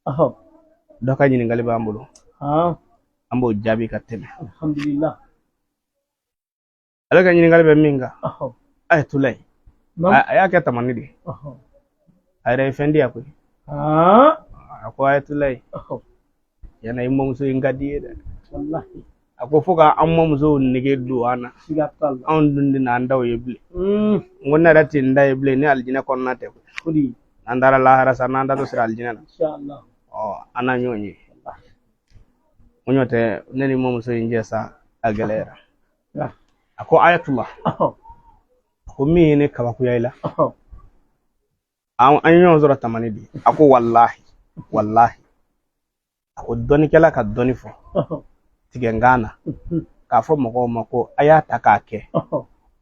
Dɔ ka ɲininkali b'an bolo, an b'o jaabi ka tɛmɛ. Alhamdulillah. Ale ka ɲininkali bɛ min kan, Ayatulayi, a y'a kɛ tamani de ye. A yɛrɛ ye fɛn di yan koyi. A ko Ayatulayi, yana i mɔmuso in ka di ye dɛ. A ko fo ka an mɔmusow nege don an na, anw dun tɛna an daw ye bilen. N ko ne yɛrɛ tɛ n da ye bilen ni alijinɛ kɔnɔna tɛ koyi. N'an taara lahara sa, n'an taatɔ sera alijinɛ na, ɔ an na ɲɔgɔn ye. N ko n'o tɛ, ne ni mɔmuso in cɛ sa, a gɛlɛyara. A ko Ayatula, a ko min ye ne kabakoya i la, an ye ɲɔgɔn sɔrɔ tamani de. A ko walahi walahi, a ko dɔnnikɛla ka dɔnni fɔ tigɛnkan na k'a fɔ mɔgɔw ma ko a y'a ta k'a kɛ,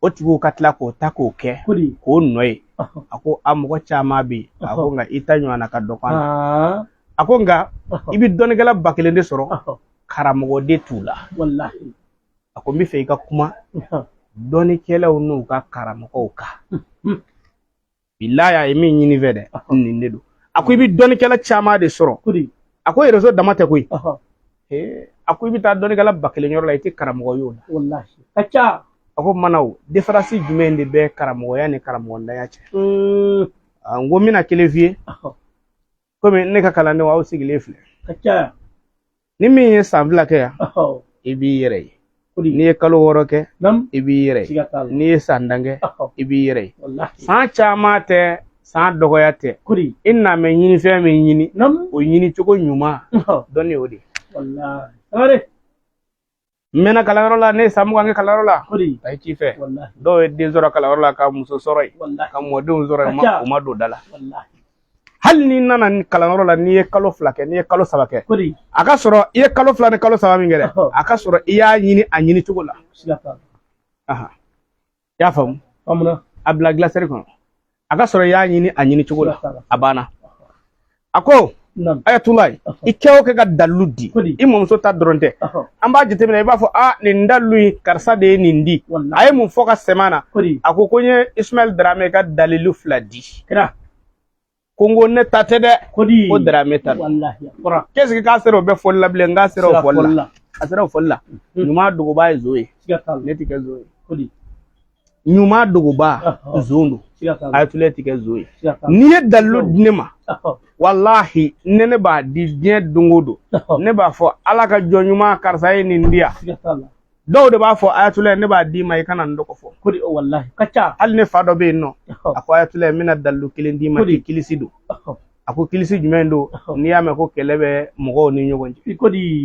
o tigiw ka tila k'o ta k'o kɛ k'o nɔ ye. A ko a mɔgɔ caman bɛ yen. A ko nka i ta ɲɔgɔnna ka dɔgɔ an na. A ko nka i bɛ dɔnnikɛla 1000 de sɔrɔ, karamɔgɔ de t'u la. A ko n bɛ fɛ i ka kuma dɔnnikɛlaw n'u ka karamɔgɔw kan. Bilahi, a ye min ɲini fɛ dɛ, nin de don. A ko i bɛ dɔnnikɛla caman de sɔrɔ. A ko réseau dama tɛ koyi. A ko i bɛ taa dɔnnikɛla 1000 yɔrɔ la, i tɛ karamɔgɔ y'o la. Ka ca. A ko mana o différence jumɛn de bɛ karamɔgɔya ni karamɔgɔntanya cɛ? N ko n bɛna kelen f'i ye. Komi ne ka kalandenw, aw sigilen filɛ. Ka ca. Ni min ye san 2 kɛ yan, i b'i yɛrɛ ye. N'i ye kalo 6 kɛ, i b'i yɛrɛ ye. N'i ye san 10 kɛ, i b'i yɛrɛ ye. San caman tɛ, san dɔgɔya tɛ. I na mɛ ɲinifɛn min ɲini, o ɲini cogo ɲuman, dɔnni y'o de ye. N mɛnna kalanyɔrɔ la, ne ye san 20 kɛ kalanyɔrɔ la. A ye ci fɛ, dɔw ye den sɔrɔ kalanyɔrɔ la, ka muso sɔrɔ yen, ka mɔdenw sɔrɔ yen, u ma don da la. Hali n'i nana kalanyɔrɔ la, n'i ye kalo 2 kɛ, n'i ye kalo 3 kɛ, a ka sɔrɔ i ye kalo 2 ni kalo 3 min kɛ dɛ, a ka sɔrɔ i y'a ɲini a ɲini cogo la. I y'a faamu? A bila gilasɛri kɔnɔ. A ka sɔrɔ i y'a ɲini a ɲini cogo la, a banna. A ko Ayatulayi, i kɛ o kɛ ka dalilu di, i mɔmuso ta dɔrɔn tɛ. An b'a jateminɛ, i b'a fɔ a nin dalilu in, karisa de ye nin di. A ye mun fɔ ka sɛmɛ na? A ko ko n ye Ismaël Dramé ka dalilu 2 di. Ko n ko ne ta tɛ dɛ, ko Dramé ta don. Qu'est-ce que k'a sera o bɛɛ fɔli la bilen? K'a sera o fɔli la, a sera o fɔli la. Ɲuman dogoba ye zon ye, ne tɛ kɛ zon ye. Ɲuman dogoba zon don, Ayatulayi tɛ kɛ zon ye. N'i ye dalilu di ne ma, walahi, ne b'a di diɲɛ don o don, ne b'a fɔ ala ka jɔn ɲuman karisa ye nin di yan. Dɔw de b'a fɔ Ayatulayi, ne b'a d'i ma, i kana n tɔgɔ fɔ. Hali ne fa dɔ bɛ yen nɔ, a ko Ayatulayi, n bɛna dalilu kelen d'i ma k'i kilisi don. A ko kilisi jumɛn don? N'i y'a mɛn ko kɛlɛ bɛ mɔgɔw ni ɲɔgɔn cɛ,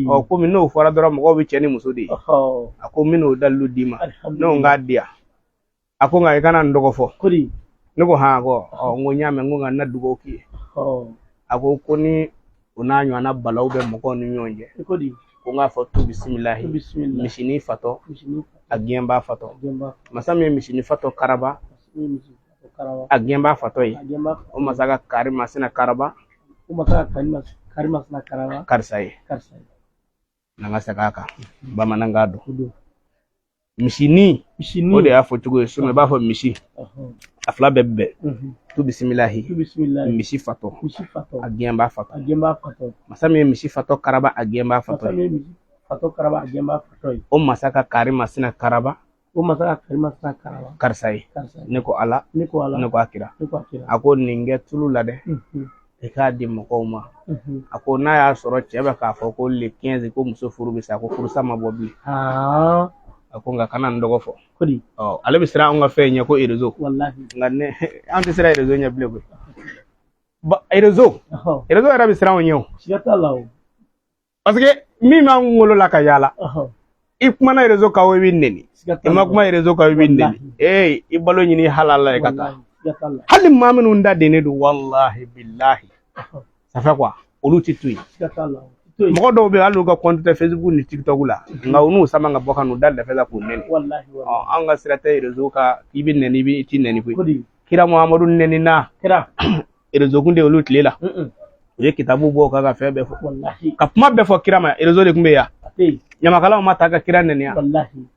ɔ komi n'o fɔra dɔrɔn, mɔgɔw bɛ cɛ ni muso de ye. A ko n bɛn'o dalilu d'i ma. Ne ko n k'a di yan. A ko nka i kana n tɔgɔ fɔ. Ne ko han. Ko ɔ, n ko n y'a mɛn. N ko nka n na dugawu k'i ye. A ko ko ni o n'a ɲɔgɔnna balaw bɛ mɔgɔw ni ɲɔgɔn cɛ, ko n k'a fɔ tu bisimilahi, misinin fatɔ a gɛnbaa fatɔ, masa min ye misinin fatɔ karaba a gɛnbaa fatɔ ye, o masa ka kari masina karaba karisa ye. N'an ka segin a kan, bamanankan don. Misinin, o de y'a fɔ cogo ye. Sinɔn i b'a fɔ misi, a fila bɛɛ bɛn. Tu bisimilahi, misi fatɔ a gɛnbaa fatɔ, masa min ye misi fatɔ karaba a gɛnbaa fatɔ ye, o masa ka kari masina karaba karisa ye. Ne ko ala, ne ko a kira. A ko nin kɛ tulu la dɛ, i k'a di mɔgɔw ma. A ko n'a y'a sɔrɔ cɛ bɛ k'a fɔ ko le 15 ko muso furu bɛ sa, ko furusa ma bɔ bilen. A ko nka kana n tɔgɔ fɔ. Ɔ ale bɛ siran anw ka fɛn ɲɛ ko réseau, nka ne an tɛ siran réseau ɲɛ bilen koyi. Réseau yɛrɛ bɛ siran anw ɲɛ o, parce que min b'an kunkolo la ka yaala, i kumana réseau kan o, i bɛ neni, i ma kuma réseau kan, i bɛ neni. Ee, i balo ɲini halala ye ka taa. Hali maa minnu da dennen don, walahi bilahi, ça fait quoi, olu tɛ to yen. Mɔgɔ dɔw bɛ yen, hali n'u ka compte tɛ Facebook ni TikTok la, nka u n'u sama ka bɔ ka n'u da lɛfɛ la k'u nɛni. Anw ka sira tɛ réseau kan k'i bɛ nɛni, i t'i nɛni koyi. Kira Muhamadu nɛnina, réseau kun tɛ olu tile la. U ye kitabu bɔ o kan ka fɛn bɛɛ fɔ, ka kuma bɛɛ fɔ kira ma. Réseau de tun bɛ yan, ɲamakalaw ma ta ka kira nɛni yan.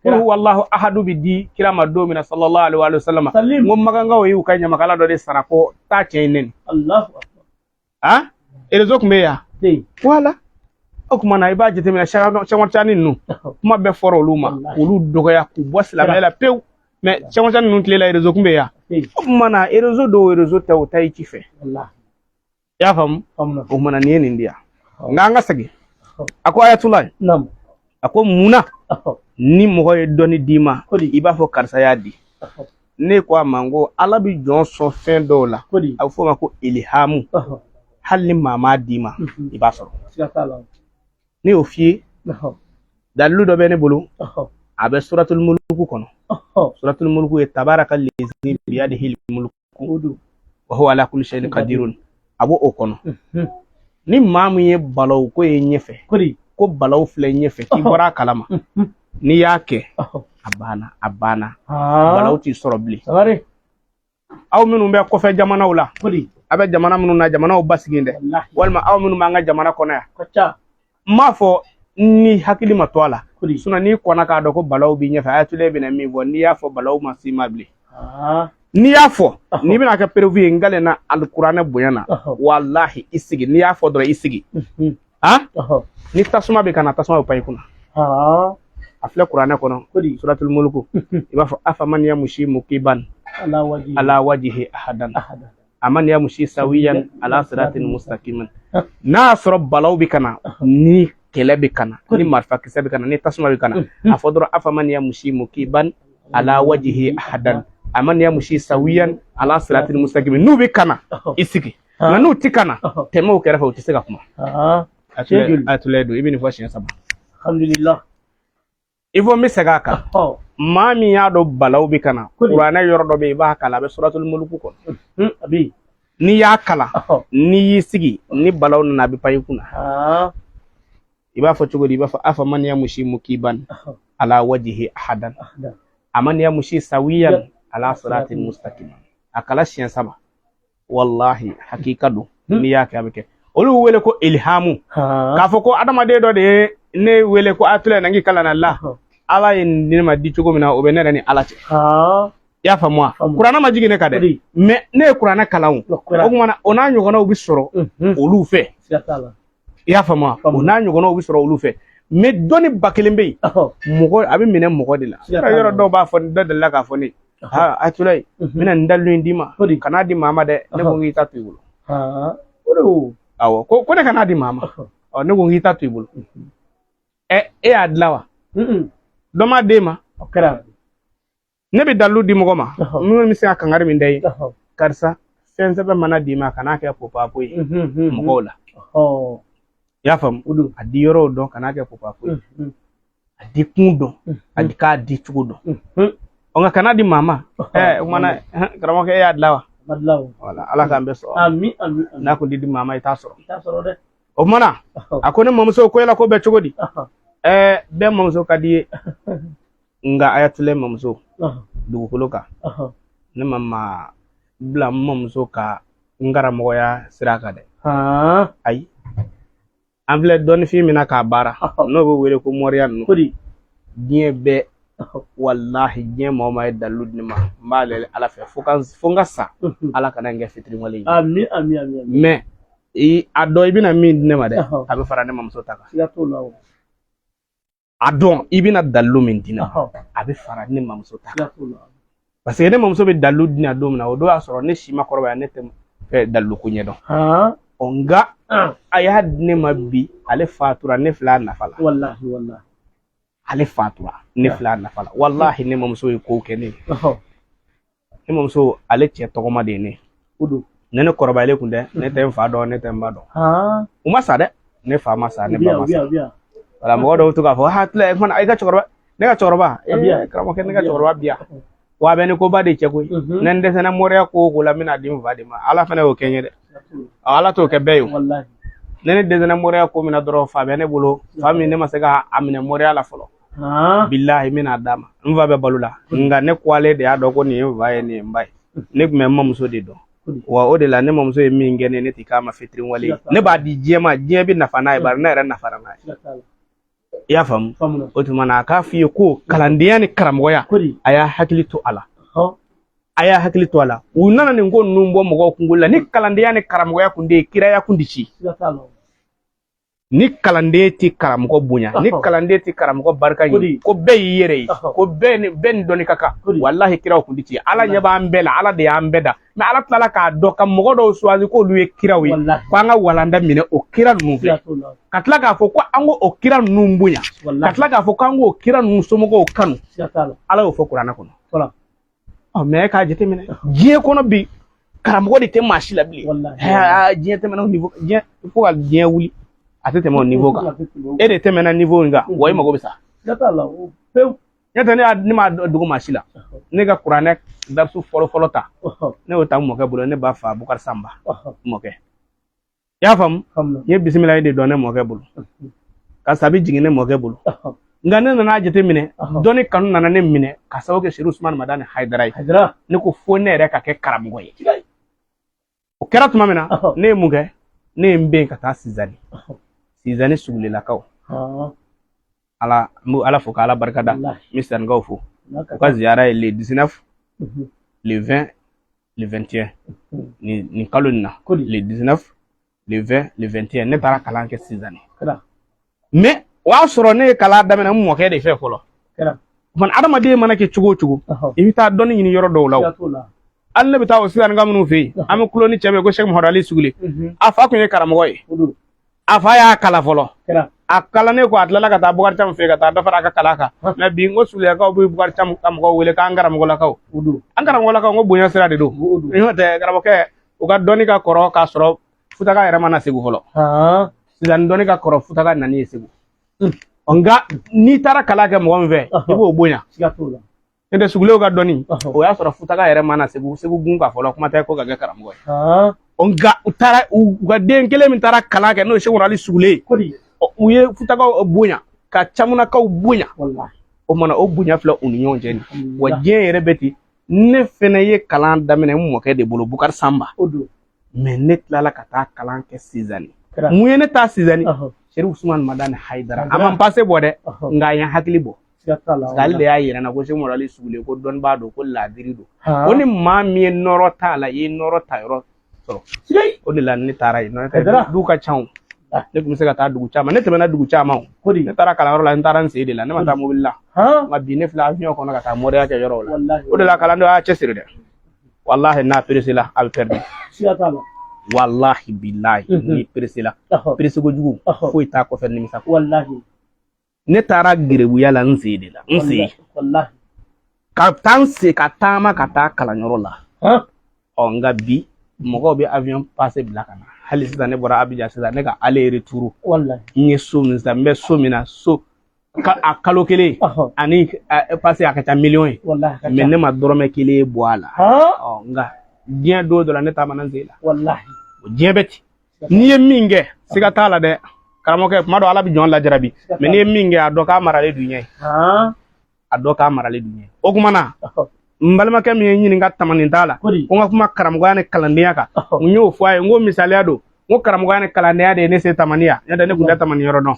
Kul huwallahu ahadu bɛ di kira ma don min na, sallallahu alaihi wa sallam, n ko makankaw y'u ka ɲamakala dɔ de sara ko taa cɛ in nɛni. Ah, réseau tun bɛ yan. Voilà, o tuma na i b'a jateminɛ, Cheikh Tijani ninnu, kuma bɛɛ fɔra olu ma k'olu dɔgɔya, k'u bɔ silamɛya la pewu. Mais Cheikh Tijani ninnu tile la, réseau kun bɛ yan. O tuma na réseau dɔw, réseau tɛ, o ta i ci fɛ. I y'a faamu? O tuma na nin ye nin di yan. Nka an ka segin. A ko Ayatulayi, a ko mun na ni mɔgɔ ye dɔnni d'i ma, i b'a fɔ karisa y'a di? Ne ko a ma n ko Ala bɛ jɔn sɔn fɛn dɔw la, a bɛ f'o ma ko ilihamu. Hali ni maa m'a d'i ma, i b'a sɔrɔ. Ne y'o f'i ye, dalilu dɔ bɛ ne bolo, a bɛ Suratul Muluku kɔnɔ. Suratul Muluku ye tabaraka lezi biyadihil muluku wa huwa ala kulli shay'in qadirun, a b'o o kɔnɔ. Ni maa min ye balawu ko ye ɲɛfɛ, ko balawu filɛ ɲɛfɛ, k'i bɔra a kalama, n'i y'a kɛ, a banna, a banna, balawu t'i sɔrɔ bilen. Aw minnu bɛ kɔfɛ jamanaw la, a bɛ jamana minnu na, jamanaw basigi dɛ, walima aw minnu b'an ka jamana kɔnɔ yan, n m'a fɔ ni hakili ma to a la, sinon n'i kɔnna k'a dɔn ko balawu b'i ɲɛfɛ, Ayatulayi bɛna min fɔ, n'i y'a fɔ, balawu ma s'i ma bilen. N'i y'a fɔ, n'i bɛna kɛ preuve ye, n kalenna alikuranɛ bonya na, walahi, i sigi, n'i y'a fɔ dɔrɔn, i sigi, han, ni tasuma bɛ ka na, tasuma bɛ pan i kunna. A filɛ kuranɛ kɔnɔ, Suratul Muluku. I b'a fɔ afaman yamushi mukiban ala wajihi ahadan aman yamushi sawiyan ala siratin mustaqiman. N'a y'a sɔrɔ balaw bɛ ka na, ni kɛlɛ bɛ ka na, ni marifakisɛ bɛ ka na, ni tasuma bɛ ka na, a fɔ dɔrɔn afaman yamushi mukiban ala wajihi ahadan aman yamushi sawiyan ala siratin mustaqiman. N'u bɛ ka na, i sigi, nka n'u ti ka na, tɛmɛ u kɛrɛfɛ, u tɛ se ka kuma. Ayatulayi don, i bɛ nin fɔ siɲɛ saba. Alhamdulillah. I fɔ n bɛ segin a kan. Maa min y'a dɔn balaw bɛ ka na, kuranɛ yɔrɔ dɔ bɛ yen, i b'a kalan, a bɛ Suratul Muluku kɔnɔ. N'i y'a kalan, n'i y'i sigi, ni balaw nana, a bɛ pan i kunna. I b'a fɔ cogo di? I b'a fɔ afaman yamushi mukiban ala wajihi ahadan aman yamushi sawiyan ala siratin mustaqim. A kalan siɲɛ saba, wallahi, hakika don, n'i y'a kɛ, a bɛ kɛ. Olu wele ko ilhamu, k'a fɔ ko adamaden dɔ de ye ne wele ko Ayatulayi na k'i kalan na la. Ala ye nin di ne ma di cogo min na, o bɛ ne yɛrɛ ni Ala cɛ. I y'a faamu wa? Kuranɛ ma jigin ne kan dɛ, mais ne ye kuranɛ kalan. O tuma na, o n'a ɲɔgɔnnaw bɛ sɔrɔ olu fɛ. I y'a faamu wa? O n'a ɲɔgɔnnaw bɛ sɔrɔ olu fɛ. Mais dɔnni ba kelen bɛ yen, mɔgɔ a bɛ minɛ mɔgɔ de la. Yɔrɔ dɔw b'a fɔ, dɔ delila k'a fɔ ne, ha, Ayatulayi, n bɛna nin dalilu in d'i ma, kan'a di maa ma dɛ. Ne ko n k'i ta to i bolo. Awɔ, ko ne kan'a di maa ma. Ɔ, ne ko n k'i ta to i bolo. Ɛ, e y'a dilan wa? Dɔ m'a d'e ma. Ne bɛ dalilu di mɔgɔ ma minnu bɛ se ka kangari min da i ye: karisa, fɛn sɛbɛn mana d'i ma, kan'a kɛ popapo ye mɔgɔw la. I y'a faamu? A di yɔrɔw dɔn, kan'a kɛ popapo ye. A di kun dɔn, a di k'a di cogo dɔn. Ɔ, nka kana di maa ma. Ɛ, o kumana, karamɔgɔkɛ, e y'a dilan wa? Wala, Ala k'an bɛɛ sɔrɔ. N'a kun di maa ma, i t'a sɔrɔ. O kumana, a ko ne mamuso ko yala ko bɛ cogo di? Ɛɛ, bɛɛ mamuso ka di ye, nka Ayatulayi mamuso dugukolo kan, ne ma maa bila n mamuso ka n karamɔgɔya sira kan dɛ. Ayi, an filɛ dɔnnifin min na k'a baara, n'o bɛ wele ko moriya ninnu, diɲɛ bɛɛ, walahi, diɲɛ maa o maa ye dalilu di ne ma, n b'a lajɛ Ala fɛ fo n ka sa, Ala kana n kɛ fitiriwale ye. Mais a dɔn i bɛna min di ne ma dɛ, a bɛ fara ne mamuso ta kan. A dɔn i bɛna dalilu min di ne ma, a bɛ fara ne mamuso ta kan, parce que ne mamuso bɛ dalilu di ne ma don min na, o don y'a sɔrɔ ne si ma kɔrɔbaya, ne tɛ dalilu ko ɲɛdɔn. Ɔ, nka a y'a di ne ma bi, ale fatura, ne filɛ a nafa la. Ale fatura, ne filɛ a nafa la. Walahi, ne mamuso ye kow kɛ ne ye. Ne mamuso, ale cɛ tɔgɔma de ye ne ye. Ne kɔrɔbayalen kun tɛ, ne tɛ n fa dɔn, ne tɛ n ba dɔn. U ma sa dɛ, ne fa ma sa, ne ba ma sa. Wala, mɔgɔ dɔw to k'a fɔ ha, tila fana i ka cɛkɔrɔba, ne ka cɛkɔrɔba, karamɔgɔkɛ, ne ka cɛkɔrɔba bi yan, wa a bɛ ni koba de cɛ koyi. Ne n dɛsɛra moriya ko o ko la, n bɛna di n fa de ma. Ala fana y'o kɛ n ye dɛ. Ala t'o kɛ bɛɛ ye o. Ne dɛsɛra moriya ko min na dɔrɔn, fa bɛ ne bolo, fa min ne ma se k'a minɛ moriya la fɔlɔ, bilahi, n bɛna d'a ma. N fa bɛ balo la, nka ne ko ale de y'a dɔn ko nin ye n fa ye, nin ye n ba ye. Ne tun bɛ n mamuso de dɔn, wa o de la ne mamuso ye min kɛ ne, ne ti k'a ma fitiriwale ye. Ne b'a di diɲɛ ma, diɲɛ bɛ nafa n'a ye, bari ne yɛrɛ nafara n'a ye. I y'a faamu? O tuma na, a k'a f'i ye ko kalandenya ni karamɔgɔya, a y'a hakili to a la, a y'a hakili to a la. U nana nin ko ninnu bɔ mɔgɔw kunkolo la. Ni kalandenya ni karamɔgɔya kun tɛ yen, kiraya kun tɛ ci. Ni kalanden tɛ karamɔgɔ bonya, ni kalanden tɛ karamɔgɔ barika ɲini, ko bɛɛ y'i yɛrɛ ye, ko bɛɛ ni dɔnni ka kan, walahi kiraw kun tɛ ci. Ala ɲɛ b'an bɛɛ la, Ala de y'an bɛɛ da, mais Ala tilala k'a dɔn ka mɔgɔ dɔw choisi k'olu ye kiraw ye, ko an ka walanda minɛ o kira ninnu fɛ, ka tila k'a fɔ ko an k'o kira ninnu bonya, ka tila k'a fɔ k'an k'o kira ninnu somɔgɔw kanu. Ala y'o fɔ kuranɛ kɔnɔ. Ɔ mais e k'a jateminɛ, diɲɛ kɔnɔ bi, karamɔgɔ de tɛ maa si la bilen. Diɲɛ tɛmɛna o niveau, diɲɛ fo ka diɲɛ wuli, a tɛ tɛmɛ o niveau kan. E de tɛmɛna niveau in kan, wa i mago bɛ sa. N'o tɛ ne m'a dogo maa si la, ne ka kuranɛ darisu fɔlɔ fɔlɔ ta, ne y'o ta n mɔkɛ bolo, ne ba fa Bukari Sanba mɔkɛ. I y'a faamu? N ye bisimilayi de dɔn ne mɔkɛ bolo, ka sabi jigin ne mɔkɛ bolo. Nka ne nana jateminɛ, dɔnni kanu nana ne minɛ ka sababu kɛ Serifu Usumani Madani Hayidara ye. Ne ko fo ne yɛrɛ ka kɛ karamɔgɔ ye. O kɛra tuma min na, ne ye mun kɛ? Ne ye n ben ka taa Sizani, Sizani Sugulelakaw. Ala, n bɛ Ala fo k'Ala barika da, n bɛ Sizanikaw fo. U ka ziyara ye le 19, le 20, le 21 nin kalo in na, le 19, le 20, le 21, ne taara kalan kɛ Sizani. Mais o y'a sɔrɔ ne ye kalan daminɛ n mɔkɛ de fɛ fɔlɔ. Fana adamaden mana kɛ cogo o cogo, i bɛ taa dɔnni ɲini yɔrɔ dɔw la. O hali ne bɛ taa o Sizanika minnu fɛ yen, an bɛ kulo ni cɛ min ko Sɛki Mahamadu Ali Sugule, a fa tun ye karamɔgɔ ye, a fa y'a kalan fɔlɔ. A kalannen kɔ, a tilala ka taa Bukari Camu fɛ yen ka taa dɔ fara a ka kalan kan. Mais bi, n ko Sugulelakaw bɛ Bukari Camu ka mɔgɔw wele k'an karamɔgɔlakaw, an karamɔgɔlakaw. N ko bonya sira de don. N'o tɛ, karamɔgɔkɛ, u ka dɔnni ka kɔrɔ k'a sɔrɔ Futaka yɛrɛ ma na Segu fɔlɔ. Sisan dɔnni ka kɔrɔ Futaka nani ye Segu. Nka n'i taara kalan kɛ mɔgɔ min fɛ, i b'o bonya. N'o tɛ, Sugulew ka dɔnni, o y'a sɔrɔ Futaka yɛrɛ ma na Segu, Segu gun kan fɔlɔ, kuma tɛ ko ka kɛ karamɔgɔ ye. Nka u taara u ka den kelen min taara kalan kɛ, n'o ye Sɛki Ali Sugule ye, u ye Futakaw bonya ka Camunakaw bonya. O mana o bonya filɛ u ni ɲɔgɔn cɛ nin wa, diɲɛ yɛrɛ bɛ ten. Ne fɛnɛ ye kalan daminɛ n mɔkɛ de bolo, Bukari Sanba, mais ne tilala ka taa kalan kɛ Sizani. Mun ye ne taa Sizani? Serifu Usumani Madani Hayidara. A ma n pase bɔ dɛ, nka a ye n hakili bɔ. Ale de y'a yira n na ko Sɛki Ali Sugule, ko dɔnnibaa don, ko laadiri don, ko ni maa min ye nɔrɔ t'a la, i ye nɔrɔ ta yɔrɔ sɔrɔ. O de la ne taara yen. N'o tɛ, du ka ca o, ne tun bɛ se ka taa dugu caman. Ne tɛmɛna dugu caman o. Ne taara kalanyɔrɔ la, n taara n sen de la, ne ma taa mobili la. Nka bi, ne filɛ avion kɔnɔ ka taa moriya kɛ yɔrɔw la. O de la kalandenw y'a cɛsiri dɛ. Walahi, n'a pressé la, a bɛ perdu. Walahi bilahi, n'i pressé la, pressé kojugu, foyi t'a kɔfɛ nimisa. Ne taara gerebuya la n sen de la, n sen ka taa, n sen ka taama ka taa kalanyɔrɔ la. Ɔ nka bi, mɔgɔw bɛ avion passe bila ka na. Hali sisan, ne bɔra Abijan sisan, ne ka aller retour, n ye so min san, n bɛ so min na, so a kalo kelen ani passe, a ka ca miliyɔn ye, mais ne ma dɔrɔmɛ kelen bɔ a la. Ɔ nka diɲɛ don dɔ la, ne taamana n sen la. Diɲɛ bɛ ten. N'i ye min kɛ, siga t'a la dɛ, karamɔgɔkɛ, kuma dɔ Ala bɛ jɔn lajarabi, mais n'i ye min kɛ, a dɔn k'a maralen dun ɲɛ, a dɔn k'a maralen dun ɲɛ. O kuma na, n balimakɛ min ye n ɲininka tamani t'a la, ko n ka kuma karamɔgɔya ni kalandenya kan, n y'o fɔ a ye. N ko misaliya don, n ko karamɔgɔya ni kalandenya de ye ne se tamani yan. N'o tɛ, ne tun tɛ tamani yɔrɔ dɔn,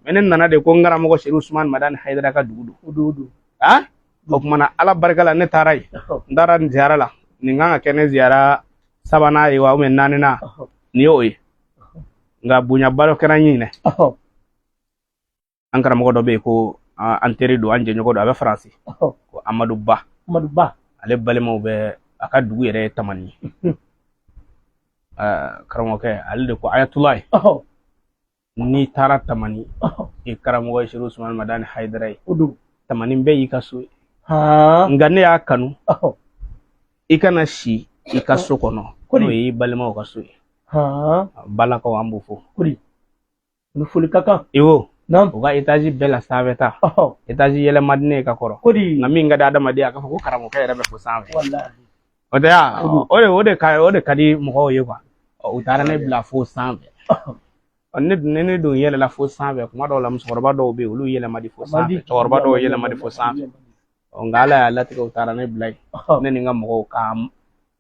mais ne nana de ko n karamɔgɔ Serifu Usumani Madani Hayidara ka dugu don. A o kuma na, Ala barika la, ne taara yen, n taara nin ziyara la. Nin kan ka kɛ ne ziyara sabanan ye wa, naaninan nin y'o ye. Nka bonyaba dɔ kɛra n ɲinɛ. An karamɔgɔ dɔ bɛ yen ko an teri don, an jɛɲɔgɔn don, a bɛ Faransi, ko Amadu Ba. Amadu Ba. Ale balimaw bɛ a ka dugu yɛrɛ ye Tamani ye. Karamɔgɔkɛ, ale de ko Ayatulayi, n'i taara Tamani, i karamɔgɔ ye Serifu Usumani Madani Hayidara ye, Tamani bɛɛ y'i ka so ye. Nka ne y'a kanu i kana si i ka so kɔnɔ, n'o ye i balimaw ka so ye. Balakaw, an b'o fɔ. Ni foli ka kan. I wo u ka etazi bɛɛ la sanfɛ ta, etazi yɛlɛ man di ne ye ka kɔrɔ. Nka min ka di adamaden, a ka fɔ ko karamɔgɔkɛ yɛrɛ bɛ fo sanfɛ, o tɛ ya? O de ka di mɔgɔw ye quoi. U taara ne bila fo sanfɛ. Ne dun, ne dun yɛlɛla fo sanfɛ. Kuma dɔw la, musokɔrɔba dɔw bɛ yen, olu yɛlɛ man di fo sanfɛ, cɛkɔrɔba dɔw yɛlɛ man di fo sanfɛ. Nka Ala y'a latigɛ, u taara ne bila yen, ne ni n ka mɔgɔw ka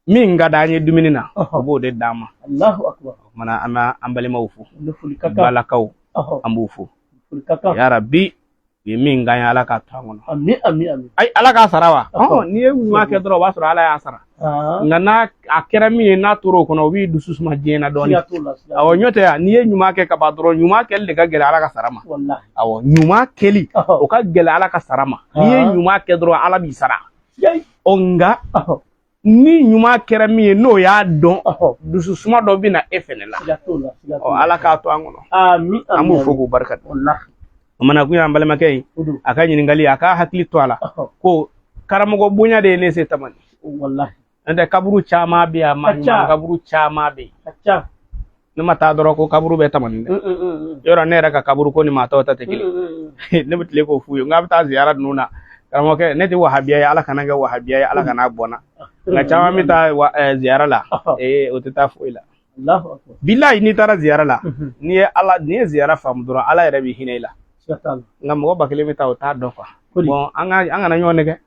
min ka d'an ye dumuni na, u b'o de d'an ma. O kumana, an bɛ an balimaw fo, balakaw, an b'u fo yarabi. U ye min k'an ye, Ala k'a to an kɔnɔ. Ami, ami, ami. Ayi, Ala k'a sara wa. N'i ye ɲuman kɛ dɔrɔn, o b'a sɔrɔ Ala y'a sara. Nka n'a a kɛra min ye, n'a tora o kɔnɔ, o b'i dusu suma diɲɛ na dɔɔnin. Awɔ, n'o tɛ yan, n'i ye ɲuman kɛ ka ban dɔrɔn, ɲuman kɛli de ka gɛlɛn Ala ka sara ma. Awɔ, ɲuman kɛli, o ka gɛlɛn Ala ka sara ma. N'i ye ɲuman kɛ dɔrɔn, Ala b'i sara. Ɔ, nka ni ɲuman kɛra min ye, n'o y'a dɔn, dususuma dɔ bɛ na e fɛnɛ la. Ɔ, Ala k'a to an kɔnɔ. An b'u fo k'u barika da. O mana kun y'an balimakɛ ye, a ka ɲininkali, a k'a hakili to a la ko karamɔgɔ bonya de ye ne se Tamani. N'o tɛ, kaburu caman bɛ yan, maa ɲuman kaburu caman bɛ yen. Ne ma taa dɔrɔn ko kaburu bɛ Tamani dɛ. Yɔrɔ ne yɛrɛ ka kaburu ko ni maa tɔw ta tɛ kelen. Ne bɛ tile k'o f'u ye n k'a bɛ taa ziyara ninnu na. Karamɔgɔkɛ, ne tɛ wahabiya ye, Ala kana kɛ wahabiya ye, Ala kana bɔ n na. Nka caman bɛ taa ziyara la, ee, o tɛ taa foyi la. Bilayi, n'i taara ziyara la, n'i ye Ala, n'i ye ziyara faamu dɔrɔn, Ala yɛrɛ bɛ hinɛ i la. Nka mɔgɔ 1000 bɛ taa, o t'a dɔn quoi. Bon, an ka an kana ɲɔgɔn nɛgɛ.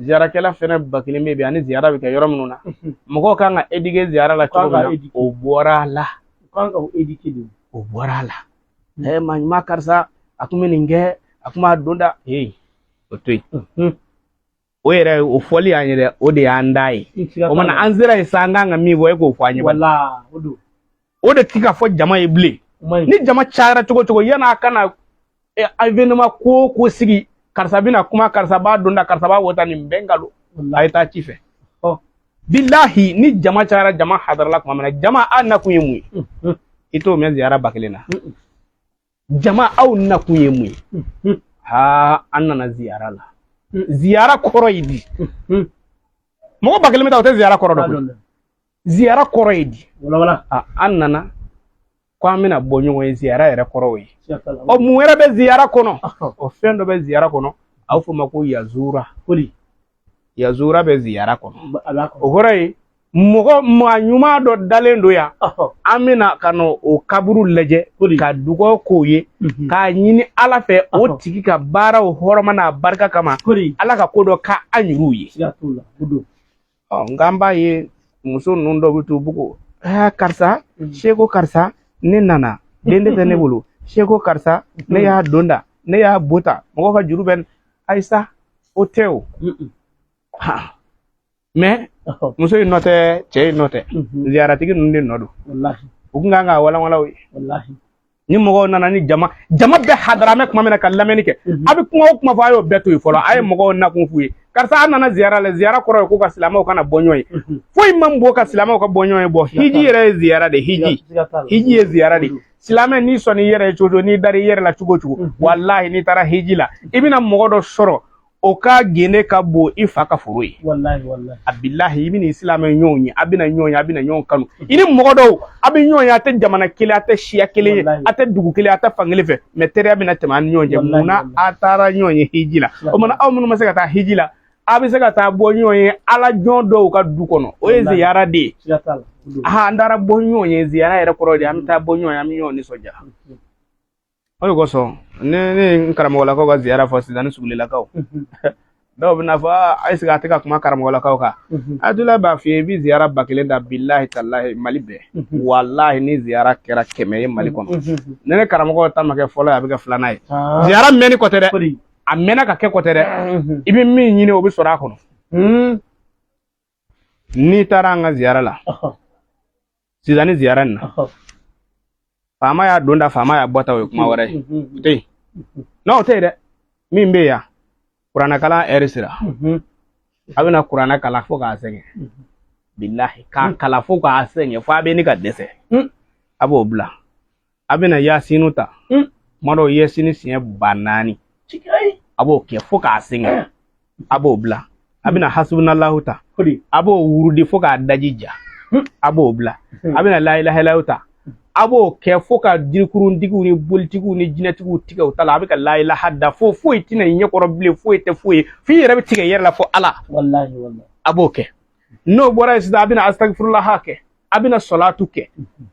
Ziyarakɛla fɛnɛ 1000 bɛ yen, ani ziyara bɛ kɛ yɔrɔ minnu na, mɔgɔw kan ka éduquer ziyara la cogo min na, o bɔra a la. O bɔra a la. Ɛ, maa ɲuman karisa, a tun bɛ nin kɛ, a tun b'a don da, ee, o to yen. O yɛrɛ, o fɔli y'an ye dɛ, o de y'an da ye. O mana an sera yen sisan, an kan ka min fɔ, e k'o fɔ an ye. O de ti ka fɔ jama ye bilen. Ni jama cayara cogo cogo, yan'a ka na événement ko o ko sigi, karisa bɛna kuma, karisa b'a don da, karisa b'a wota, nin bɛɛ nkalon. A ye taa ci fɛ. Bilahi, ni jama cayara, jama hadarala tuma min na, jama, aw nakun ye mun ye? I t'o mɛn ziyara 1000 na. Jama, aw nakun ye mun ye? Haa, an nana ziyara la. Ziyara kɔrɔ ye di? Mɔgɔ 1000 bɛ taa, o tɛ ziyara kɔrɔ dɔn koyi. Ziyara kɔrɔ ye di? An nana ko an bɛna bɔ ɲɔgɔn ye, ziyara yɛrɛ kɔrɔ o ye. Ɔ, mun wɛrɛ bɛ ziyara kɔnɔ? O fɛn dɔ bɛ ziyara kɔnɔ, a bɛ f'o ma ko yazura. Yazura bɛ ziyara kɔnɔ. O kɔrɔ ye mɔgɔ maa ɲuman dɔ dalen don yan, an bɛna ka na o kaburu lajɛ, ka dugawu k'o ye, k'a ɲini Ala fɛ, o tigi ka baaraw hɔrɔma n'a barika kama, Ala ka ko dɔ k'an yɛrɛw ye. Ɔ, nka an b'a ye muso ninnu dɔw bɛ t'u bugo: aa, karisa, seko karisa, ne nana, den tɛ ne bolo, seko karisa, ne y'a don da, ne y'a bota, mɔgɔ ka juru bɛ. Ayisa, o tɛ o. Mais muso in nɔ tɛ, cɛ in nɔ tɛ, ziyaratigi ninnu de nɔ don. U kun kan ka walanwalan o ye. Ni mɔgɔw nana, ni jama jama bɛɛ hadara mɛ tuma min na ka lamɛnni kɛ, a bɛ kuma o kuma fɔ, a y'o bɛɛ to yen fɔlɔ. A ye mɔgɔw nakun f'u ye: karisa, an nana ziyara la. Ziyara kɔrɔ ye ko ka silamɛw kana bɔ ɲɔgɔn ye. Foyi man bɔ ka silamɛw ka bɔ ɲɔgɔn ye. Bɔ hiji yɛrɛ ye ziyara de. Hiji, hiji ye ziyara de. Silamɛ, n'i sɔnni i yɛrɛ ye cogo cogo, n'i dar'i yɛrɛ la cogo cogo, walahi, n'i taara hiji la, i bɛna mɔgɔ dɔ sɔrɔ, o ka gende ka bon i fa ka foro ye. A bilahi, i bɛna silamɛ ɲɔgɔn ye, a bɛna ɲɔgɔn ye, a bɛna ɲɔgɔn kanu. I ni mɔgɔ dɔw, a bɛ ɲɔgɔn ye, a tɛ jamana kelen, a tɛ siya kelen ye, a tɛ dugu kelen, a tɛ fan kelen fɛ, mais teriya bɛna tɛmɛ an ni ɲɔgɔn cɛ. Munna a taara ɲɔgɔn ye hiji la? O mana, aw minnu ma se ka taa hiji la, a bɛ se ka taa bɔ ɲɔgɔn ye ala jɔn dɔw ka du kɔnɔ. O ye ziyara de ye. An taara bɔ ɲɔgɔn ye, ziyara yɛrɛ kɔrɔ de, an bɛ taa bɔ ɲɔgɔn ye, an bɛ ɲɔgɔn nisɔndiya. O de kosɔn ne ye n karamɔgɔlakaw ka ziyara fɔ sisan ni sugulilakaw dɔw bɛna fɔ: aa, est-ce que a tɛ ka kuma karamɔgɔlakaw kan? Abudulayi b'a f'i ye, i bɛ ziyara 1000 da, bilahi talahi, Mali bɛɛ, walahi, ni ziyara kɛra 100 ye Mali kɔnɔ, ne karamɔgɔw ta ma kɛ fɔlɔ ye, a bɛ kɛ filanan ye. Ziyara mɛnni kɔ tɛ dɛ, a mɛnna ka kɛ kɔ tɛ dɛ, i bɛ min ɲini, o bɛ sɔrɔ a kɔnɔ. N'i taara an ka ziyara la sisan, ni ziyara nin na, faama y'a don da, faama y'a bɔ ta, o ye kuma wɛrɛ ye. O tɛ yen, non, o tɛ yen dɛ. Min bɛ yan, kuranɛkalan ɛri sera, a bɛna kuranɛ kalan fo k'a sɛgɛn, bilahi, k'a kalan fo k'a sɛgɛn, fo a bɛ ni ka dɛsɛ, a b'o bila. A bɛna yasinu ta, kuma dɔw yasini siɲɛ 4000, a b'o kɛ fo k'a sɛgɛn, a b'o bila. A bɛna hasubunallahu ta, a b'o wurudi fo k'a daji ja, a b'o bila. A bɛna layilahilaw ta, a b'o kɛ fo ka jirikuruntigiw ni bolitigiw ni jinɛtigiw tigɛ u ta la. A bɛ ka layilaha da fo foyi tɛna i ɲɛkɔrɔ bilen, foyi tɛ foyi ye, f'i yɛrɛ bɛ tigɛ i yɛrɛ la fo Ala. A b'o kɛ. N'o bɔra yen sisan, a bɛna astagfirulaha kɛ, a bɛna sɔlatu kɛ.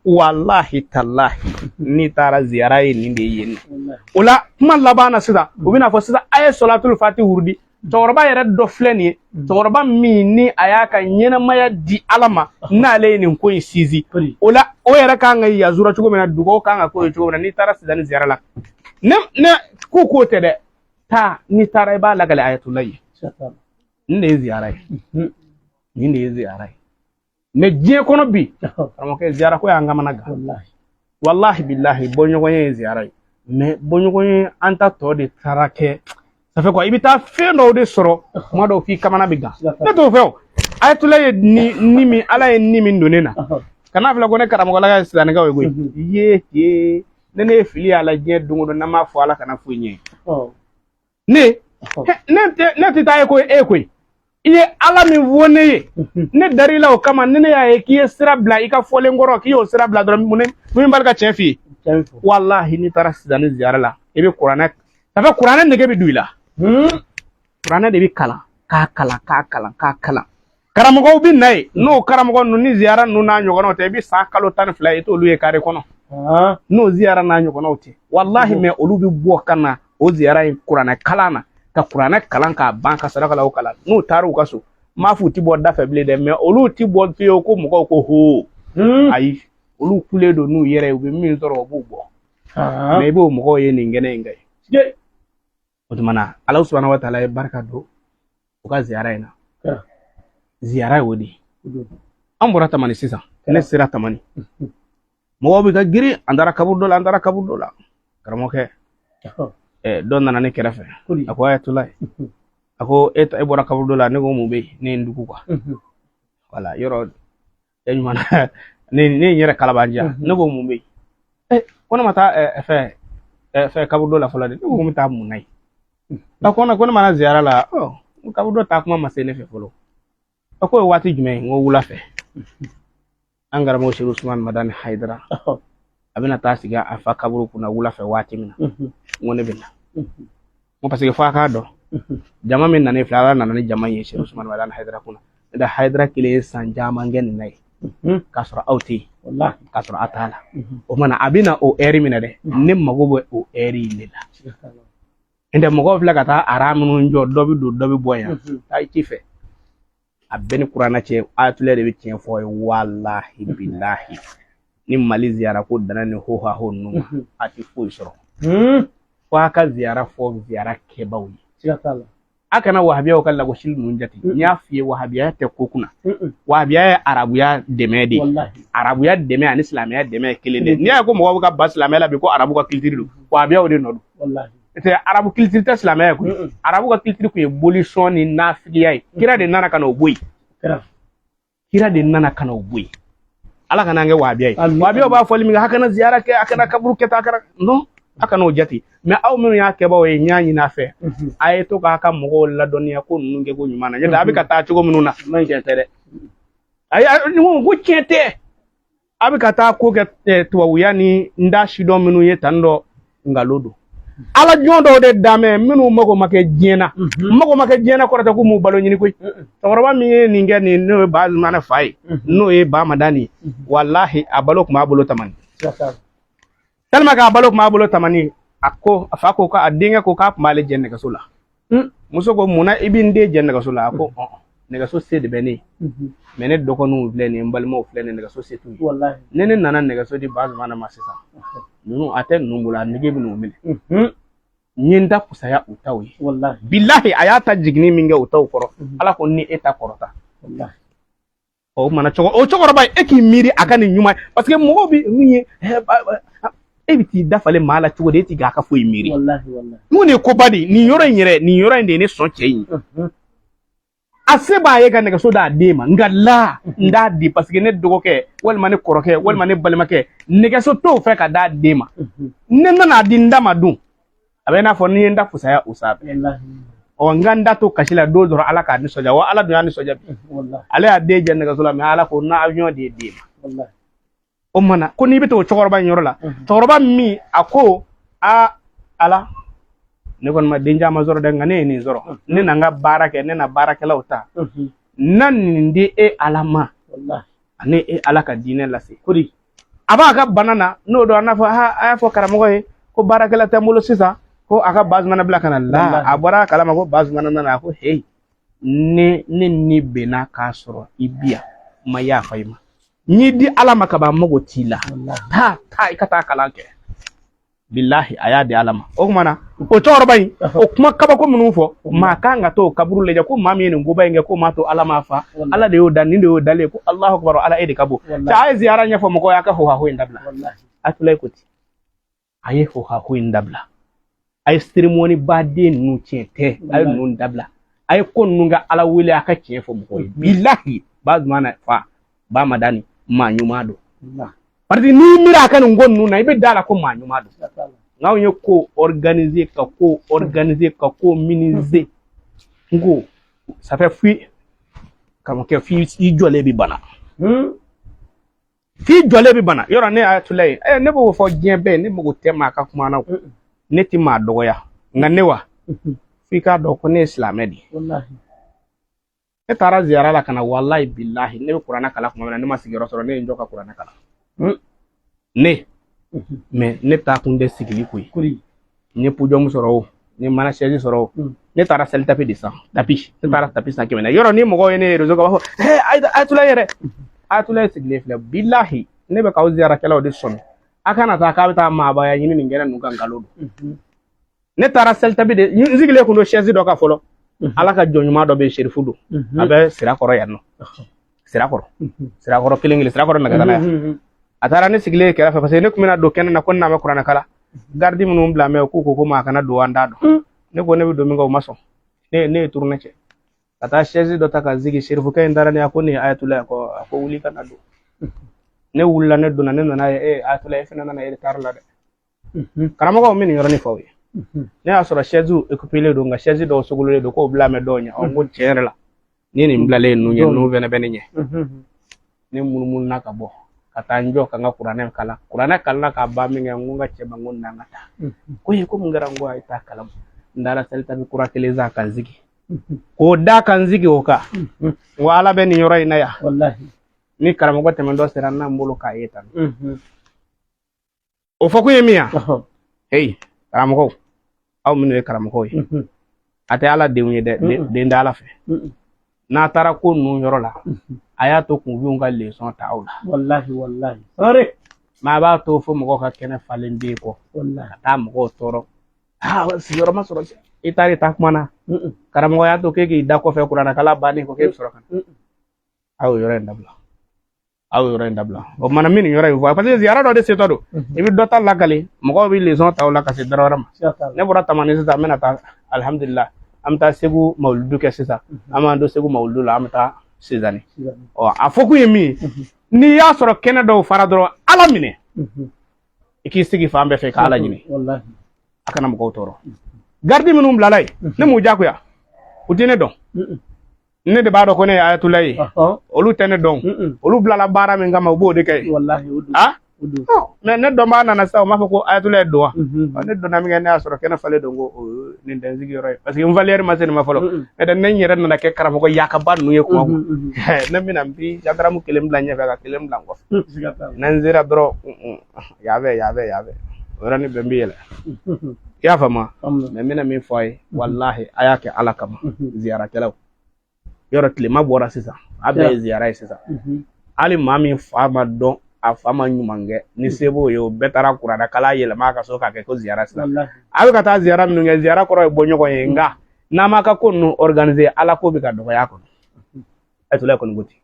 Walahi talahi, n'i taara ziyara ye, nin de ye yen nɔ. O la, kuma laban na sisan, u bɛna fɔ sisan: a ye sɔlatul fati wurudi. Cɛkɔrɔba yɛrɛ dɔ filɛ nin ye, cɛkɔrɔba min ni a y'a ka ɲɛnamaya di Ala ma, n'ale ye nin ko in sinsin. O la, o yɛrɛ kan ka yazura cogo min na, dugawu kan ka k'o ye cogo min na. N'i taara sisan ni ziyara la, ne k'o tɛ dɛ. Taa, n'i taara i b'a lakale ayatula ye. Nin de ye ziyara ye, nin de ye ziyara ye. Mais diɲɛ kɔnɔ bi, karamɔgɔkɛ, ziyara ko y'an kamana gan. Walahi bilahi, bɔɲɔgɔnya ye ziyara ye, mais bɔɲɔgɔnya an ta tɔ de taara kɛ. Ça fait quoi? I bɛ taa fɛn dɔw de sɔrɔ kuma dɔw f'i kamana bɛ gan. Ne t'o fɛ. O ayatula ye ni min, Ala ye ni min don ne na, kana filɛ ko ne karamɔgɔla ka silamɛkaw ye koyi. Ye ye, ne ye fili y'a la diɲɛ don o don, n'an m'a fɔ Ala kana foyi ɲɛ. Ne tɛ taa ye ko e koyi. I ye Ala min fɔ ne ye, ne dar'i la o kama. Ni ne y'a ye k'i ye sira bila i ka fɔlen kɔrɔ, k'i y'o sira bila dɔrɔn, mun b'a ka tiɲɛ f'i ye? Walahi, n'i taara sisan ni ziyara la, i bɛ kuranɛ, ça fait kuranɛ nege bɛ don i la. Kuranɛ de bɛ kalan, k'a kalan, k'a kalan, k'a kalan. Karamɔgɔw bɛ na yen. N'o karamɔgɔ ninnu ni ziyara ninnu n'a ɲɔgɔnnaw tɛ, i bɛ san kalo 12 ye, i t'olu ye kare kɔnɔ. N'o ziyara n'a ɲɔgɔnnaw tɛ, walahi. Mais olu bɛ bɔ ka na o ziyara in kuranɛ kalan na, ka kuranɛ kalan k'a ban, ka saraka o kalan. N'u taara u ka so, n m'a fɔ u ti bɔ da fɛ bilen dɛ, mais olu ti bɔ fiyewu ko mɔgɔw ko ho. Ayi, olu kulen don n'u yɛrɛ ye, u bɛ min sɔrɔ, u b'u bɔ. Mais i b'o mɔgɔw ye nin kɛnɛ in kan yen. O tuma na, Ala subahana wa taala ye barika don u ka ziyara in na. Ziyara ye o de ye. An bɔra Tamani sisan, ne sera Tamani, mɔgɔw bɛ ka girin. An taara kaburu dɔ la, an taara kaburu dɔ la, karamɔgɔkɛ. Dɔ nana ne kɛrɛfɛ, a ko ayatulayi, a ko e bɔra kaburu dɔ la. Ne ko mun bɛ yen? Ne ye n dugu quoi. Wala yɔrɔ e ɲuman na, ne ye n yɛrɛ kalabanjiya. Ne ko mun bɛ yen? Ko ne ma taa fɛ kaburu dɔ la fɔlɔ dɛ. Ne ko n bɛ taa mun na yen? A ko ne ma na ziyara la. Ɔ, kaburu dɔ taa kuma ma se ne fɛ fɔlɔ. A ko ye waati jumɛn ye? N ko wula fɛ. An karamɔgɔ Seku Usumani Madani Hayidara, a bɛna taa sigi a fa kaburu kunna wula fɛ waati min na, n ko ne bɛ na. N ko parce que f'a k'a dɔn jama min nana filɛ, Ala nana ni jama ye Seku Usumani Madani Hayidara kunna. Ne da Hayidara kelen ye san caman kɛ nin na ye k'a sɔrɔ aw tɛ yen, k'a sɔrɔ a t'a la. O kumana a bɛ na o ɛri min na dɛ, ne mago bɛ o ɛri in de la. N tɛ mɔgɔw filɛ ka taa ara minnu jɔ, dɔ bɛ don, dɔ bɛ bɔ yan, taa i ci fɛ. A bɛɛ ni kuranɛ cɛ, ayatollah de bɛ tiɲɛ fɔ ye. Walahi bilahi, ni Mali ziyara ko danna ni ho ha ho ninnu ma, a tɛ foyi sɔrɔ. Fo a ka ziyara fɔ ziyara kɛbaw ye. A kana wahabiyaw ka lagosili ninnu jate. N y'a f'i ye, wahabiya tɛ ko kunna. Wahabiya ye arabuya dɛmɛ de ye. Arabuya dɛmɛ ani silamɛya dɛmɛ ye kelen de. N'i y'a ye ko mɔgɔw bɛ ka ba silamɛya la bi ko arabu ka culture don, wahabiyaw de nɔ don. Tɛ arabu culture tɛ silamɛya ye koyi. Arabu ka culture tun ye bolisɔn ni nafigiya ye. Kira de nana ka na o bɔ yen. Kira de nana ka na o bɔ yen. Ala kana an kɛ wahabiya ye. Wahabiyaw b'a fɔli min kɛ, a kana ziyara kɛ, a kana kaburu kɛ tan, a kana non, a kana o jate. Mais aw minnu y'a kɛbaaw ye, n y'a ɲini a fɛ, a ye to k'a ka mɔgɔw ladɔnniya ko ninnu kɛ ko ɲuman na. N'o tɛ a bɛ ka taa cogo minnu na, tiɲɛ tɛ dɛ. Ayi, ko tiɲɛ tɛ. A bɛ ka taa ko kɛ tubabuya ni n da sidɔn minnu ye tan dɔ, nkalon don. Ala jɔn dɔw de danmɛ minnu mago ma kɛ diɲɛ na. Mago ma kɛ diɲɛ na kɔrɔ tɛ k'u m'u balo ɲini koyi. Cɛkɔrɔba min ye nin kɛ nin, n'o ye Ba fa ye, n'o ye Ba Madani ye, walahi a balo tun b'a bolo Tamani. Tellement k'a balo tun b'a bolo Tamani, a ko a fa ko k'a denkɛ ko k'a tun b'ale jɛ nɛgɛso la. Muso ko munna i bɛ n den jɛ nɛgɛso la? A ko nɛgɛso se de bɛ ne ye, mais ne dɔgɔninw filɛ nin ye, n balimaw filɛ nin ye, nɛgɛso se t'u ye. Ni ne nana nɛgɛso di Bazumana ma sisan, ninnu a tɛ ninnu bolo, a nege bɛ n'u minɛ. N ye n ta kusaya u taw ye. Bilahi, a y'a ta jiginni min kɛ u taw kɔrɔ, Ala ko ni e ta kɔrɔta. O kumana o cɛkɔrɔba, e k'i miiri a ka nin ɲuman ye, parce que mɔgɔw bɛ min ye, e bɛ t'i dafalen maa la cogo di, e t'i k'a ka foyi miiri. Mun de ye koba de ye nin yɔrɔ in yɛrɛ? Nin yɔrɔ in de ye ne sɔn cɛ in ye. A se b'a ye ka nɛgɛso d'a den ma, nka la n t'a di, parce que ne dɔgɔkɛ walima ne kɔrɔkɛ walima ne balimakɛ nɛgɛso t'o fɛ ka d'a den ma. Ne nana di n da ma dun, a bɛ i n'a fɔ n'i ye n da fusaya o sanfɛ. Ɔ, n ka n da to kasi la don dɔrɔn, Ala k'a nisɔndiya. Wa Ala dun y'a nisɔndiya bi. Ale y'a den jɛ nɛgɛso la, mais Ala ko na avion de ye den ma. O mana ko n'i bɛ t'o cɛkɔrɔba in yɔrɔ la, cɛkɔrɔba min a ko a Ala, ne kɔni ma den caman sɔrɔ dɛ, nka ne ye nin sɔrɔ, ne na n ka baara kɛ, ne na baarakɛlaw ta, na nin di e Ala ma, ani e Ala ka diinɛ lase. A b'a ka bana na n'o don, a n'a fɔ a y'a fɔ karamɔgɔ ye ko baarakɛla tɛ n bolo sisan, ko a ka Bazumana bila ka na la. A bɔra a kalama ko Bazumana nana, a ko heyi, ne ni bɛnna k'a sɔrɔ i bi yan, n ma yafa i ma, n y'i di Ala ma ka ban, n mago t'i la, taa taa i ka taa kalan kɛ. Bilahi, a y'a di Ala ma. O tuma na O cɛkɔrɔba in, o kuma kabako minnu fɔ, maa kan ka t'o kaburu lajɛ ko maa min ye nin koba in kɛ, ko maa to Ala m'a fa, Ala de y'o da, nin de y'o dalen, ko Alahu akibaru, Ala e de ka bon. Cɛ, a ye ziyara ɲɛfɔ mɔgɔw ye, a ka hohaho in dabila. Ayatulayi ko ten, a ye hohaho in dabila, a ye cérémonie baden ninnu, tiɲɛ tɛ, a ye ninnu dabila, a ye ko ninnu ka Ala wele, a ka tiɲɛ fɔ mɔgɔw ye. Bilahi, Bazumana fa ba Madani, maa ɲuman don, parce que n'i miiri a ka nin ko ninnu na, i bɛ da la ko maa ɲuman don. Nka anw ye ko organiser, ka ko organiser, ka ko minimiser, n ko ça fait f'i karamɔgɔkɛ, f'i i jɔlen bɛ bana, f'i jɔlen bɛ bana. Yɔrɔ ne Ayatulayi, ne b'o fɔ diɲɛ bɛɛ, ne mago tɛ maa ka kuma na, ne tɛ maa dɔgɔya, nka ne wa f'i k'a dɔn ko ne ye silamɛ de ye. Ne taara ziyara la ka na, walayi bilahi, ne bɛ kuranɛ kalan tuma min na, ne ma sigiyɔrɔ sɔrɔ, ne ye n jɔ ka kuranɛ kalan ne. Mais ne taa kun tɛ sigili ko ye. N ye podium sɔrɔ o, n ye mana chaise sɔrɔ o, ne taara sali tapis de san, tapis, ne taara tapis san 100. Yɔrɔ ni mɔgɔw ye ne ye réseau kan, b'a fɔ Ayatulayi yɛrɛ, Ayatulayi sigilen filɛ. Bilahi, ne bɛ k'aw ziyarakɛlaw de sɔmi, a kana taa k'a bɛ taa maabaya ɲini nin kɛnɛ ninnu kan, nkalon don. Ne taara sali tapis de, n sigilen kun don chaise dɔ kan fɔlɔ. Ala ka jɔn ɲuman dɔ bɛ yen, Serifu don, a bɛ Sirakɔrɔ yan nɔ, Sirakɔrɔ, Sirakɔrɔ kelen kelen, Sirakɔrɔ nɛgɛdala yan. A taara ne sigilen kɛrɛfɛ, parce que ne tun bɛna don kɛnɛ na ko n na bɛ kuranɛ kalan. Garidi minnu bila mɛ, k'u ko ko maa kana don, an t'a dɔn. Ne ko ne bɛ don min kɛ, o ma sɔn. Ne ye tourner cɛ ka taa chaise dɔ ta ka sigi. Serifukɛ in taara ne, a ko nin ye Ayatulayi ko, a ko wuli ka na don. Ne wulila, ne donna, ne nana ye, e Ayatulayi, e fana nana retard la dɛ. Karamɔgɔw, n bɛ nin yɔrɔnin fɔ aw ye. Ne y'a sɔrɔ chaise équipé don, nka chaise dɔw sogololen don k'o bila mɛ dɔw ɲɛ. Ɔ, n ko tiɲɛ yɛrɛ la, ni nin bilalen ninnu ɲɛ, ninnu fɛnɛ bɛ ne ɲɛ. Ne munumununa ka bɔ ka taa n jɔ ka n ka kuranɛ kalan. Kuranɛ kalanna k'a ban min kɛ, n ko n ka cɛ ma, n ko na n ka taa. Ko ye ko mun kɛra? N ko a ye taa kalan. N taara sali tapis kura kelen san ka n sigi k'o da ka n sigi o kan. N ko Ala bɛ nin yɔrɔ in na yan. Ni karamɔgɔ tɛmɛntɔ sera, n na n bolo k'a ye tan. O fɔ kun ye min ye, heyi karamɔgɔw, aw minnu ye karamɔgɔw ye, a tɛ Ala denw ye dɛ, den tɛ Ala fɛ. N'a taara ko ninnu yɔrɔ la, a y'a to kunfinw ka leçon ta aw la. Wallahi, wallahi. Sare. Mais a b'a to fo mɔgɔw ka kɛnɛ falen den kɔ ka taa mɔgɔw tɔɔrɔ. Aa, sigiyɔrɔ ma sɔrɔ, i taara i ta kuma na. Karamɔgɔ y'a to k'e k'i da kɔfɛ, kuranɛkalan bannen kɔ, k'e bɛ sɔrɔ ka na. A y'o yɔrɔ in dabila, a y'o yɔrɔ in dabila. O mana min nin yɔrɔ in fɔ, parce que ziyara dɔ de setɔ don, i bɛ dɔ ta lakali, mɔgɔw bɛ leçon ta o la ka se dɔ wɛrɛ ma. Ne bɔra Tamani sisan, n bɛna taa, alihamudulila, an bɛ taa Segu mawuludu kɛ sisan, an b'an don Segu mawuludu la, an bɛ taa Sezani. Ɔ, a fɔ kun ye min ye, n'i y'a sɔrɔ kɛnɛ dɔw fara dɔrɔn, Ala minɛ, i k'i sigi fan bɛɛ fɛ ka Ala ɲini, a kana mɔgɔw tɔɔrɔ. Garidi minnu bilala yen, ne m'u jagoya, u tɛ ne dɔn, ne de b'a dɔn ko ne ye Ayatulayi ye, olu tɛ ne dɔn. Olu bilala baara min kama, u b'o de kɛ yen. Ah, mais ne dɔnbaa nana sisan, u m'a fɔ ko Ayatulayi don wa? Ne donna min kɛ, ne y'a sɔrɔ kɛnɛ falen don, ko nin tɛ n sigiyɔrɔ ye, parce que n valeur ma se nin ma fɔlɔ. N'o tɛ ne n yɛrɛ nana kɛ karamɔgɔ yakaba ninnu ye kuma kun, ne bɛna n bi gendarme kelen bila ɲɛfɛ ka kelen bila n kɔfɛ. N'an sera dɔrɔn, yan fɛ, yan fɛ, yan fɛ, o yɔrɔnin bɛɛ n bɛ yɛlɛ. I y'a faamu? Mais n bɛna min fɔ a ye, walahi, a y'a kɛ Ala kama. Ziyarakɛlaw, yɔrɔ tilema bɔra sisan, a bɛɛ ye ziyara ye sisan. Hali maa min fa ma dɔn, a fa ma ɲuman kɛ, ni se b'o ye, o bɛɛ taara kuranɛ kalan yɛlɛma a ka so k'a kɛ ko ziyara sisan. A bɛ ka taa ziyara minnu kɛ, ziyara kɔrɔ ye bɔ ɲɔgɔn ye, nka n'a m'a ka ko ninnu organiser, Ala ko bɛ ka dɔgɔya a kɔnɔ. Ayatulayi kɔni ko ten,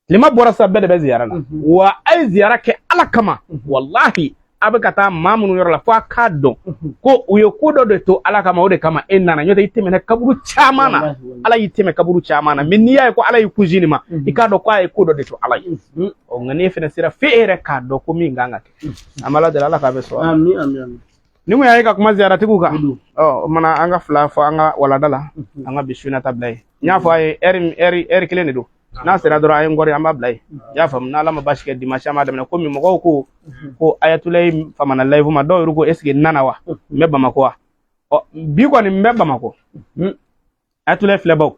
tilema bɔra sisan, bɛɛ de bɛ ziyara la. Wa a ye ziyara kɛ Ala kama. Walahi, a bɛ ka taa maa minnu yɔrɔ la, fo a k'a dɔn ko u ye ko dɔ de to Ala kama, o de kama e nana. N'o tɛ, i tɛmɛna kaburu caman na, Ala y'i tɛmɛ kaburu caman na. Mais n'i y'a ye ko Ala y'i kun nin ma, i k'a dɔn ko a ye ko dɔ de to Ala ye. Ɔ, nka n'e fana sera f'e yɛrɛ k'a dɔn ko min kan ka kɛ, an b'Ala deli, Ala k'a bɛ sɔn. Amin, amin, amin. Ni mun y'a ye ka kuma ziyaratigiw kan, ɔ, o mana an ka fila fɔ an ka walada la, an ka bi su ta bila yen. N y'a fɔ a ye, ɛri kelen de don. N'a sera dɔrɔn, a ye n kɔri, an b'a bila yen. I y'a faamu? N'Ala ma baasi kɛ, dimanche an b'a daminɛ. Komi mɔgɔw ko ko Ayatulayi famana live ma, dɔw yɛrɛ ko est ce que n nana wa, n bɛ Bamakɔ wa? Ɔ, bi kɔni n bɛ Bamakɔ. Ayatulayi filɛbaw,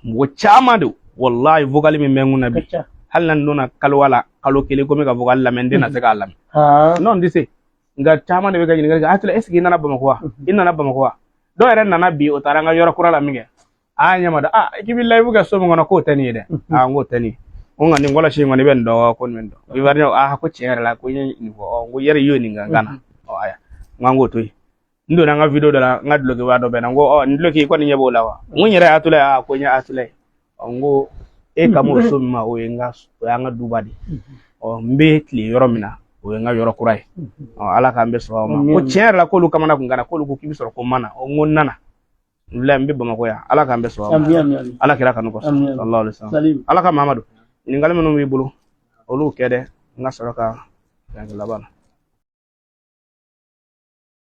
mɔgɔ caman de, walahi, vocal min bɛ n kun na bi, hali na n donna kalowa la kalo kelen ko n bɛ ka vocal lamɛn, n tɛna se k'a lamɛn. Non, n tɛ se. Nka caman de bɛ ka ɲininkali kɛ: Ayatulayi, est ce que i nana Bamakɔ wa? I nana Bamakɔ wa? Dɔw yɛrɛ nana bi, o taara an ka yɔrɔ kura la min kɛ, a ɲɛ ma dɔn. A k'i bɛ live kɛ so min kɔnɔ, k'o tɛ nin ye dɛ. A n k'o tɛ nin ye. Ko nka nin kɔlɔsi in kɔni, i bɛ nin dɔn ko nin bɛ nin dɔn. Ivoirien, a ko tiɲɛ yɛrɛ la, ko n ye nin fɔ. Ɔ, n ko yɛrɛ i y'o nin kan ka na. Ɔ, aya, n k'an k'o to yen. N donna n ka video dɔ la, n ka dulokiba dɔ bɛ n na. N ko ɔ, n duloki i kɔni ɲɛ b'o la wa? N ko n yɛrɛ ye Atula ye. A ko n ye Atula ye. Ɔ, n ko e kan b'o so min ma, o ye n ka, o y'an ka duba de ye. Ɔ, n bɛ tile yɔrɔ min na, o ye n ka yɔrɔ kura ye. Ɔ, Ala k'an bɛ sɔn o ma. Ko tiɲɛ yɛrɛ la, k'olu kamana kun gana, k'olu ko k'i bɛ sɔrɔ ko n ma na. Ɔ, n ko n nana, n filɛ, n bɛ Bamakɔ yan. Ala k'an bɛ sɔn o ma, Ala kira kanu kosɔn, sallallahu alaihi wasallam. Ala ka Mamadu, ɲininkali minnu b'i bolo, olu kɛ dɛ, n ka sɔrɔ ka fɛn laban na.